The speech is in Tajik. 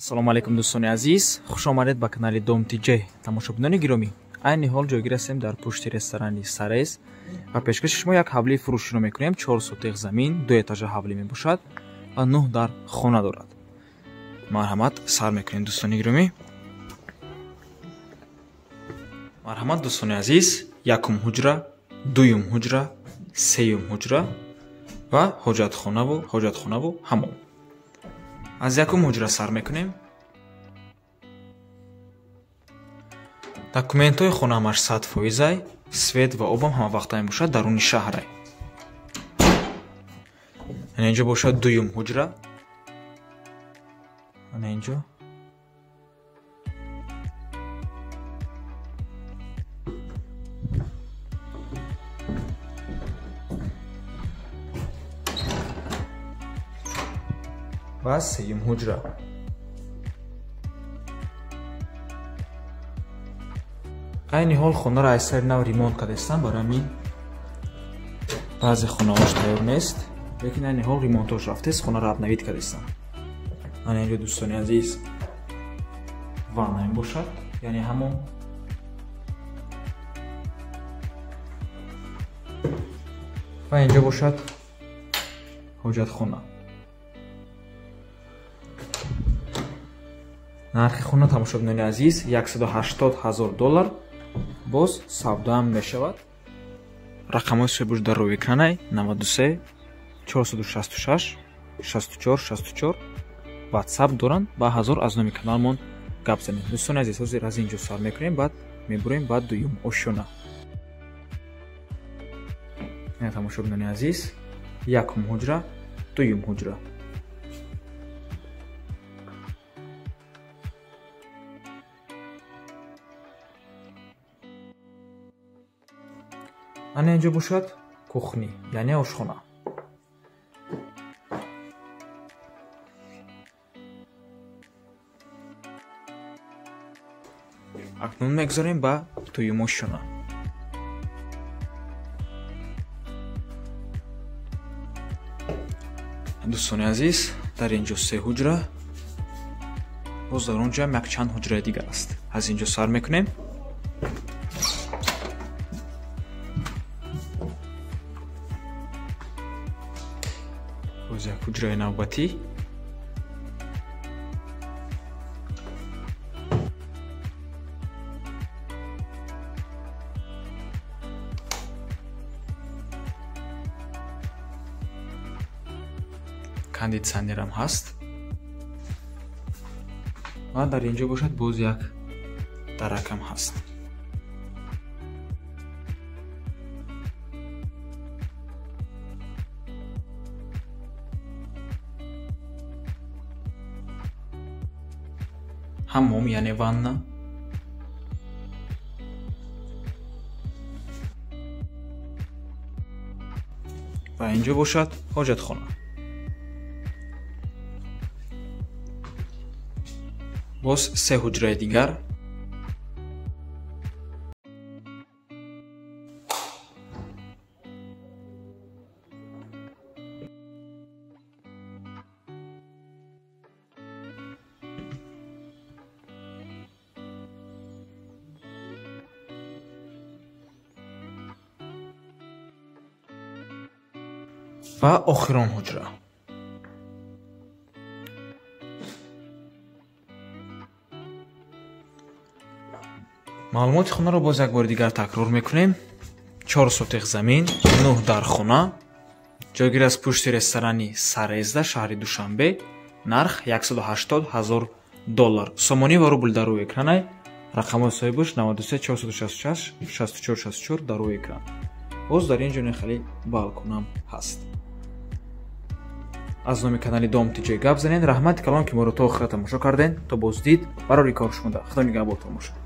Салому алейкум, дӯстони азиз, хуш омадед ба канали Дом ТЖ. Тамошобинони гиромӣ, айни ҳол ҷойгир ҳастем дар пушти ресторани Сарез ва пешкаши шумо як ҳавлии фурӯширо мекунем. 4 сотиқ замин, 2 этажа ҳавлӣ мебошад ва 9 дар хона дорад. Марҳамат, сар мекунем, дӯстони гиромӣ. Марҳамат, дӯстони азиз, якум ҳуҷра, дуюм ҳуҷра, сеюм ҳуҷра ва ҳоҷатхонаву ҳамом. Аз якум ҳуҷра сар мекунем. Документҳои хона ҳамаш 100%, свет ва обам ҳама вақта мебошад, даруни шаҳрай. Ана инҷо бошад дуюм ҳуҷра. Ана инҷо. Ва сеюм ҳуҷра. Айни ҳол хонаро аз сари нав ремонт кардастам, барои ҳамин баъзе хонаҳош тайёр нест, лекин айни ҳол ремонтош рафтест, хонаро обновить кардастам. Ана инҷо, дӯстони азиз, ванна мебошад, яъне ҳамон. Ва инҷо бошад ҳоҷатхона. Нархи хона, тамошобинони азиз, 180 000 доллар, боз савдоам мешавад. Рақамҳои соҳибуш дар рӯи экранай: 93 466 64 64. WhatsApp доранд, ба ҳазор аз номи каналмон гап занед. Дӯстони азиз, ҳозир аз ин ҷо сар мекунем, баъд мебурем ба дуюм ошёна. Ина, тамошобинони азиз, якум ҳуҷра, дуюм ҳуҷра. Ана инҷо бошад кухни, яъне ошхона. Акнун мегузорем ба дуюм ошёна. Дӯстони азиз, дар ин ҷо се ҳуҷра, боз дар он ҷоам якчанд ҳуҷраи дигар аст. Аз ин ҷо сар мекунем. Боз як ҳуҷраи навбатӣ. Кондитсионерам ҳаст. Ва дар ин ҷо бошад боз як даракам ҳаст. Ҳаммом, яъне ванна. Ва инҷо бошад ҳоҷатхона. Боз се ҳуҷраи дигар. Ва охирон ҳуҷра. Маълумоти хонаро боз як бори дигар такрор мекунем. 4 сотиқ замин, 9 дар хона, ҷойгир аз пушти ресторани Сарезда, шаҳри Душанбе, нарх 180 000 доллар. Сомонӣ ва рубл дар рӯи экранай, рақамҳои соҳибуш 93 466 64 64 дар рӯи экран. Боз дар ин ҷо нехали балконам ҳаст. Аз номи канали Дом ТЖ гап занед. Раҳмати калон, ки моро то охира тамошо карден. То боздид, барори кор шумода. Худо нигаҳбонтон бошад.